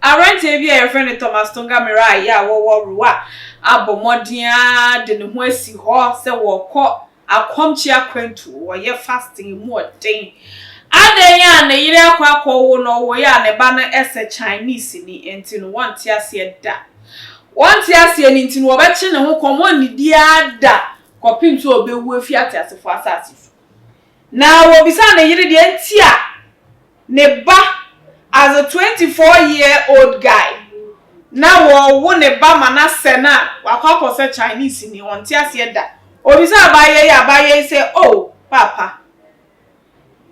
Aberanteɛ bi a yɛfrɛ no Thomas Tonga Mirai a wɔwɔ Ruwa abɔ mmɔden ara de ne ho asi hɔ sɛ wɔrekɔ akɔmkye akwantuo, wɔyɛ fasting mu ɔden. Adɛn a ne yere akɔ akɔwo no, ɔwoeɛ a ne ba no sɛ Chinese ni nti no wɔnte aseɛ da. Wɔnte aseɛ no nti no wɔbɛkye ne ho kɔm, ɔnnidi ara da kɔpem sɛ ɔbɛwu afi ateasefoɔ asase so. Na wɔbisaa ne yere deɛ nti a ne ba as a 24 year old guy na wɔwo ne ba ma no asɛ no a wakɔ akɔsɛ Chinese ni, ɔnte aseɛ da. Obisa abaayewa yi, abaayewa yi sɛ, "Oh, papa,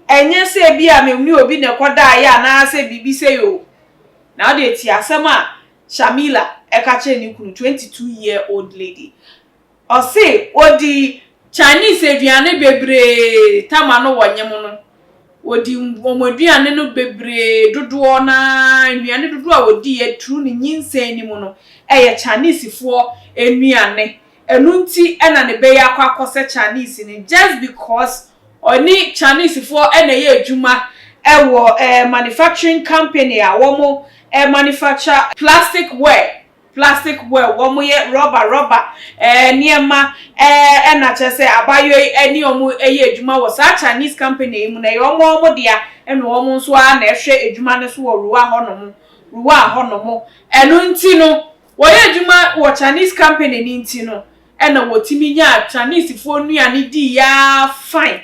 ɛnyɛ sɛ bi a me ne obi na ɛkɔdaeɛ anaasɛ biribi sɛ o." Na ɔde tie asɛm a Shamila ɛka kyerɛ ne kunu, 22 year old lady. Ɔse ɔdi Chinese aduane bebree tama no wɔ nyem no. Wɔdi wɔn aduane no bebree dodoɔ naa, nnuane dodoɔ a wɔdi aturu ne nyinsɛn no mu no ɛyɛ Chinesefoɔ nnuane. Ɛno nti ɛna ne bɛyɛ akɔ akɔsɛ Chinese no just because ɔne Chinesefoɔ ɛna ɛyɛ adwuma ɛwɔ manufacturing company a wɔn manufacture plastic ware. Plastic ware, wɔn yɛ rubber nneɛma ɛna kyerɛ sɛ abaayewa yi ɛne wɔn ɛyɛ adwuma wɔ saa Chinese company yi mu na ɛyɛ wɔn dea, ɛna wɔn nso ara na ɛhwɛ adwuma no so wɔ Ruwa hɔnom. Ɛno nti no wɔyɛ adwuma wɔ Chinese company ne nti no ɛna wɔtumi nya Chinesefoɔ nnuane di yaa fine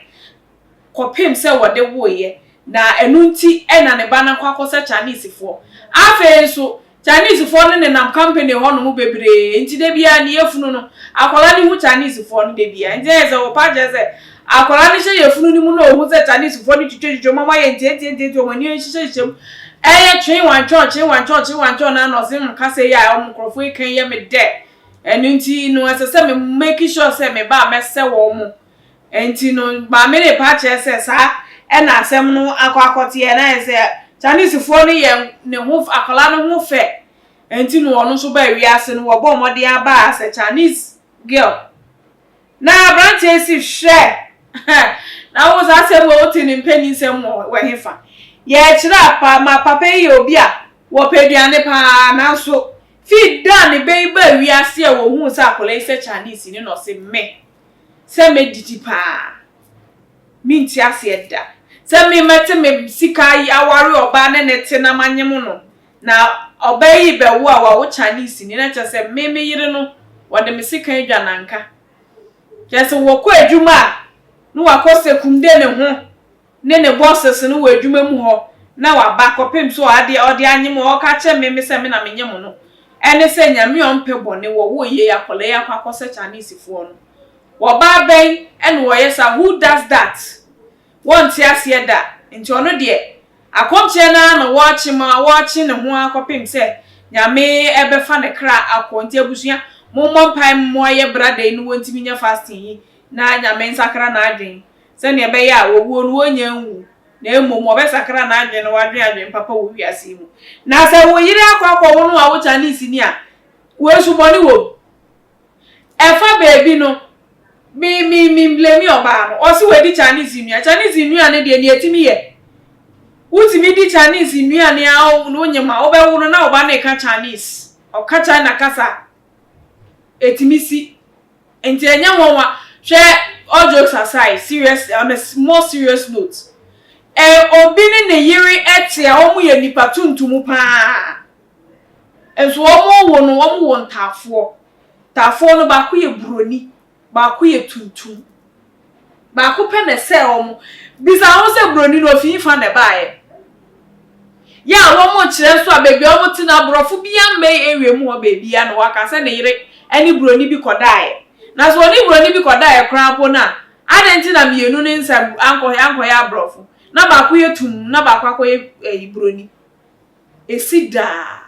kɔpem sɛ wɔde woeɛ, na ɛno nti ɛna ne ba no akɔ akɔsɛ Chinesefoɔ. Afei nso Chinesefoɔ no nenam company hɔnom bebree nti da biara ne yɛfunu no, akwadaa no hu Chinesefoɔ no da biara. Nti ɛyɛ sɛ wɔpa kyerɛ sɛ akwadaa no hyɛ yɛfunu no mu na ohu sɛ Chinesefoɔ no twitwatwitwa mu, ayɛ ntiantiantianti, wɔn ani hyehyɛhyehyɛ mu, ɛyɛ twee wantwɔn, twee wantwɔn, twee wantwɔn, na na ɔse kasa yi a wɔn nkurɔfoɔ yi kan yɛ me dɛ. Ɛno nti no ɛsɛ sɛ me make sure sɛ me ba a mɛsɛ wɔn mo. Nti no maame ne pa kyerɛ sɛ saa ɛna asɛm no akɔ akɔteɛ na yɛ sɛ Chinesefoɔ no yɛ ne ho, akwadaa no ho fɛ nti no ɔno nso baa wiase no wɔbɔ mmɔden aba sɛ Chinese girl. Na aberanteɛ si hwɛ na wo saa asɛm wɔ wote ne mpanin nsɛm wɔ hefa yɛkyerɛ apa ma papa yi yɛ obi a wɔpɛ aduane paa, nanso fi da ne bɛyi baa wiase a wɔhuu sɛ akwadaa yi sɛ Chinese ni na ɔse me sɛ mɛdidi paa, menti aseɛ da sɛ me mɛte me sika yi aware ɔbaa ne ne te na manyem no na ɔbaa yi bɛwo a wawo Chinese ni, na kyerɛ sɛ me yere no wɔde me sika adwa nanka kyerɛ sɛ wɔkɔ adwuma a na wakɔ sekumde ne ho ne ne bosses no wɔ adwuma mu hɔ na waba kɔpem so ɔde anyem. Ɔka kyerɛ me sɛ me na menyem no, ɛne sɛ Nyame a ɔmpɛ bɔne wɔwo yie akwadaa yi akɔ akɔsɛ Chinesefoɔ no. Wɔbaa bɛn ɛna wɔyɛ sa? Who does that? Wɔnte aseɛ da. Nti ɔno deɛ akɔmkyerɛ naa na wɔrekye ma wɔrekye ne ho akɔpem sɛ Nyame ɛbɛfa ne kra akɔ. Nti abusua, mommɔ mpae mmoa yɛ brada yi no wɔntumi nyɛ fasting yi na Nyame nsakra n'adwen sɛnea ɛbɛyɛ a wɔwuo no wɔnya nwu, na mmom wɔbɛsakra n'adwen na wadwen adwen papa wɔ wiase yi mu. Na sɛ wo yere akɔ akɔwo no a wo Chinese ni a, wɔasu bɔne wɔ mu ɛfa beebi no, me blame ɔbaa no. Ɔsi wɔdi Chinese nnua. Chinese nnua no deɛ nea etimi yɛ, wotumi di Chinese nnuane a wonyim a wobɛwo no na ɔba no ka Chinese, ɔka China kasa, etimi si. Nti ɛnyɛ nwanwa. Hwɛ, all jokes aside, serious, on a more serious note, obi ne ne yere ɛte a wɔn yɛ nipa tuntum paa nso wɔn wo no, wɔn wɔ ntaafoɔ. Ntaafoɔ no baako yɛ buroni, baako yɛ tuntum, baako pɛ na ɛsɛ wɔn. Bisa ho sɛ buroni no ofi nfa na ɛbaayɛ yɛ a wɔn kyerɛ nso a beebi a wɔn te na aborɔfo bi ama area mu hɔ beebi a na waka sɛ ne yere ɛne buroni bi kɔdaeɛ. Na sɛ ɔne buroni bi kɔdaeɛ koraa mpo no a, adɛn nti na mmienu ne nsa ankɔyɛ aborɔfo na baako yɛ tum na baako akɔyɛ ɛyi buroni? Esi daa.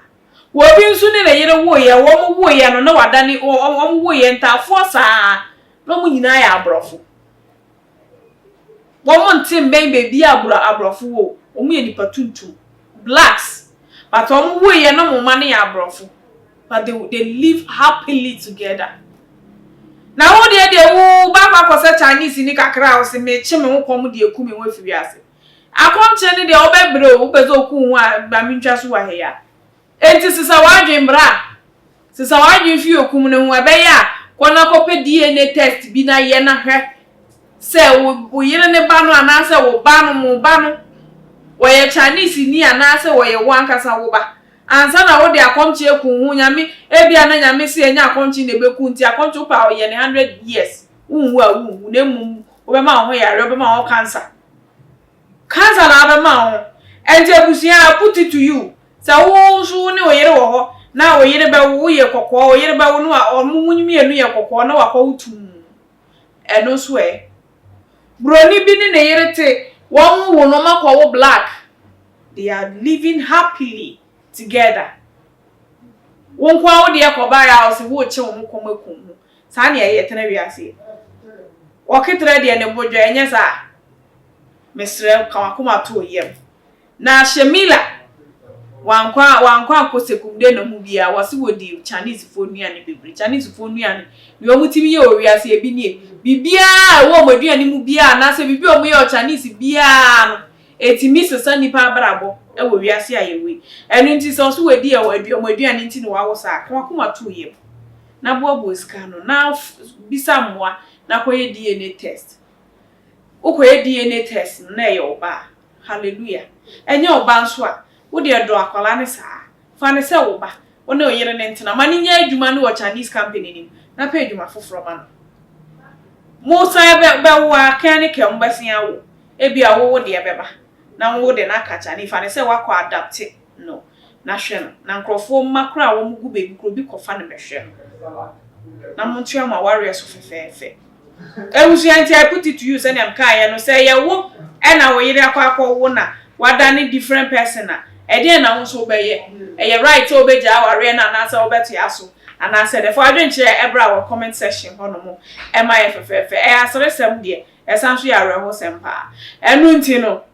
Obi nso ne ne yere woeɛ, wɔn woeɛ no na wadane wɔn woeɛ ntaafoɔ saa na wɔn nyinaa yɛ aborɔfo. Wɔn nte mbɛn beebi a aborɔfo wɔ. Wɔn yɛ nipa tuntum, blacks, but wɔn woeɛ na wɔn mma no yɛ aborɔfo, but they live happily together. Na wo deɛ wo ba akɔ akɔsɛ Chinese ni kakra a, ɔsɛ mekye me ho kɔm deɛ eku me ho afiri ase. Akɔmkyerɛ no deɛ wobɛbrɛ o, wopɛ sɛ oku ho a, maame ntwa so wɔ ha yi a. Enti sesa w'adwen bra. Sesa w'adwen fi okum no ho. Ɛbɛyɛ a, kɔ na kɔpɛ DNA test bi na yɛ na hwɛ sɛ wo wo yere ne ba no anaasɛ wo ba no, mo ba no, wɔyɛ Chinese ni anaasɛ wɔyɛ wo ankasa wo ba. Ansa na wode akɔmkye aku wo ho, Nyame, ebia na Nyame se ɛnyɛ akɔmkye na ɛbɛku wo nti akɔmkye wopɛ a ɔyɛ no hundred years, wonwu a wonwu na mmom wobɛma wo ho yareɛ, wobɛma wo ho cancer. Cancer na abɛma wo ho. Ɛnti abusua, I put it to you, sɛ wo nso wo ne wo yere wɔ hɔ na wo yere bɛwo, woyɛ kɔkɔɔ, wo yere bɛwo na ɔmo mo mmienu yɛ kɔkɔɔ na wakɔwo tumm, ɛno nso ɛ? Broni bi ne ne yere te, wɔn wo no wɔn akɔwo black, they are living happily together. Wo nko ara wo deɛ kɔbaeɛ a ɔse worekye wo ho kɔm akum ho. Saa ne ɛyɛ tena wiase. Ɔketerɛ deɛ ne bo dwɛ ɛnyɛ saa? Mesrɛ wo ka w'akoma to wo yam. Na Shemila wankɔ wankɔ ankɔ sekumde ne ho biara wɔse wɔdi Chinese foɔ nnuane bebree. Chinese foɔ nnuane deɛ wɔn tumi yɛ wɔ wiase ebi nie. Biribiara a ɛwɔ wɔn aduane mu biara anaasɛ biribi a wɔyɛ wɔ Chinese biara no ɛtumi sesa nnipa abrabɔ wɔ wiase a yɛwɔ yi. Ɛno nti sɛ ɔso wadi wɔn aduane nti na wawo saa a, ka w'akoma to wo yam na boaboa sika ano na bisa mmoa na kɔyɛ DNA test. Wokɔyɛ DNA test no na ɛyɛ wo ba a, hallelujah. Ɛnyɛ wo ba nso a, wo deɛ dɔ akwadaa no saa. Fa no sɛ wo ba. Wo ne wo yere no ntena. Ma no nyɛ adwuma no wɔ Chinese company no mu na pɛ adwuma foforɔ ma no. Mosan bɛ bɛwo a, kɛn ne kɛn mobɛsen awo. Ebia wo wo deɛ bɛba na wo de no aka Chinese. Fa no sɛ woakɔ adopte no na hwɛ no. Na nkurɔfoɔ mma koraa a wɔgu baabi koraa obi kɔfa no bɛhwɛ no. Na montoa mo awareɛ so fɛfɛɛfɛ. Abusua nti I put it to you sɛnea mekaeɛ no sɛ ɛyɛ wo ɛna wo yere akɔ akɔwo na wadane different person a ɛdeɛn na wo nso wobɛyɛ? Ɛyɛ right sɛ wobɛgyae awareɛ no anaasɛ wobɛtoa so anaasɛ dɛ? Fa w'adwenkyerɛ ɛbra wɔ comment section hɔ nom ɛma yɛ fɛfɛɛfɛ. Ɛyɛ aseresɛm deɛ ɛsan nso yɛ awerɛhosɛm paa. Ɛno nti no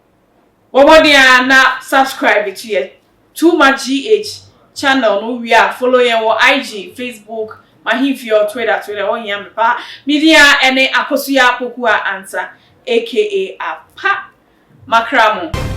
Bɔ mmɔden ara na subscribe to yɛ Too Much GH channel no, wowie a follow yɛn wɔ IG, Facebook, M'Ahemfie or Twitter, Twitter hɔ hia me paa. Me din ara ɛne Akosua Pokuah Ansah aka Apa. Makra mo.